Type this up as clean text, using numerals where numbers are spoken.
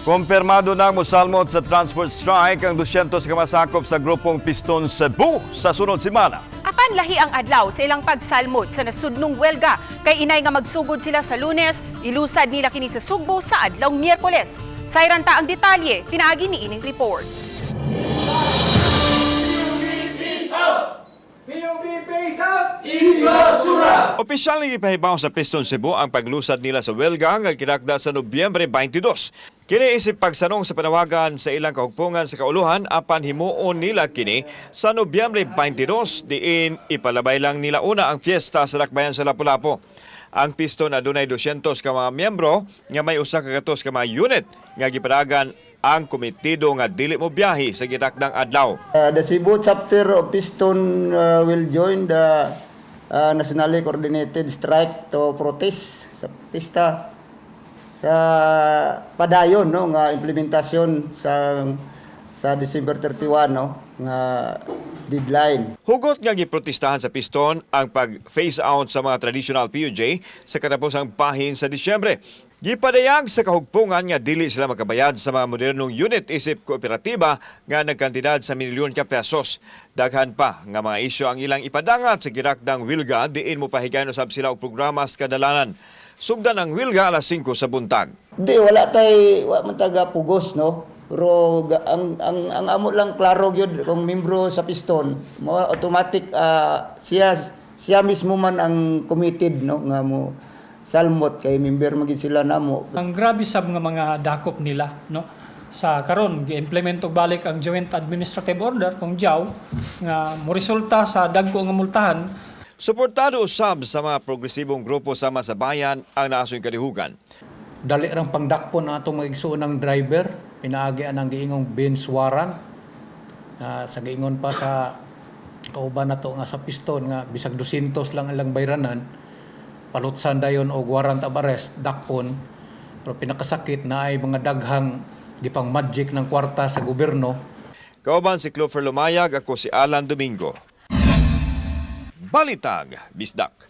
Kumpirmado na mosalmot sa transport strike ang 200 ka masakop sa grupong Piston Cebu sa sunod semana. Apan lahi ang adlaw sa ilang pagsalmot sa nasudnong welga kay inay nga magsugod sila sa Lunes, ilusad nila kini sa Sugbo sa adlawng Miyerkules. Sayran ta ang detalye, pinaagi ni ining report. PUB face out! Opisyal nga ipahibaw sa Piston Cebu ang paglusad nila sa welga nga kinakda sa Nobyembre 22. Kini isip pagsanong sa panawagan sa ilang kahugpungan sa kauluhan apan himuon nila kini sa Nobyembre 22, diin ipalabay lang nila una ang fiesta sa Dakbayan sa Lapu-Lapu. Ang Piston adunay 200 ka mga miyembro nga may usa ka gatos ka mga unit nga gipadagan ang komitido nga dili mo biyahe sa gitakdang adlaw. The Cebu chapter of Piston will join the nationally coordinated strike to protest sa pista sa padayon, no, nga implementasyon sa December 31, no, nga deadline. Hugot nga giprotestahan sa Piston ang pag-phase out sa mga traditional PUJ sa katapusang bahin sa Disyembre. Gipadayag sa kahugpungan nga dili sila makabayad sa mga modernong unit isip kooperatiba nga nagkantidad sa milyon ka pesos. Daghan pa nga mga isyu ang ilang ipadangat sa girakdang wilga diin mo pahigayon usab sila og programa sa kadalanan. Sugdan ang wilga alas 5 sa buntag. Di, wala tay, wa man taga pugos, no, pero ang amo lang klaro gyud, kung membro sa Piston mo, automatic siya siya mismo man ang committed, no, nga mo salmot kay member magid sila namo. Ang grabe sab nga mga dakop nila, no, sa karon gi-implement og balik ang Joint Administrative Order kung JAO nga moresulta sa dagko nga multahan. Suportado usab sa mga progresibong grupo sama sa bayan ang naasoy kalihukan. Dali rang pangdakpon ang atong mga igsuonang driver pinaagi ang giingong bench warrant. Sa giingon pa sa kauban nato nga sa Piston nga bisag 200 lang ilang bayranan, palutsan dayon og warrant of arrest, dakpon. Pero pinakasakit na ay mga daghang gipang magic ng kwarta sa gobyerno. Kauban si Clover Lumayag, ako si Alan Domingo. Balitag, Bisdak.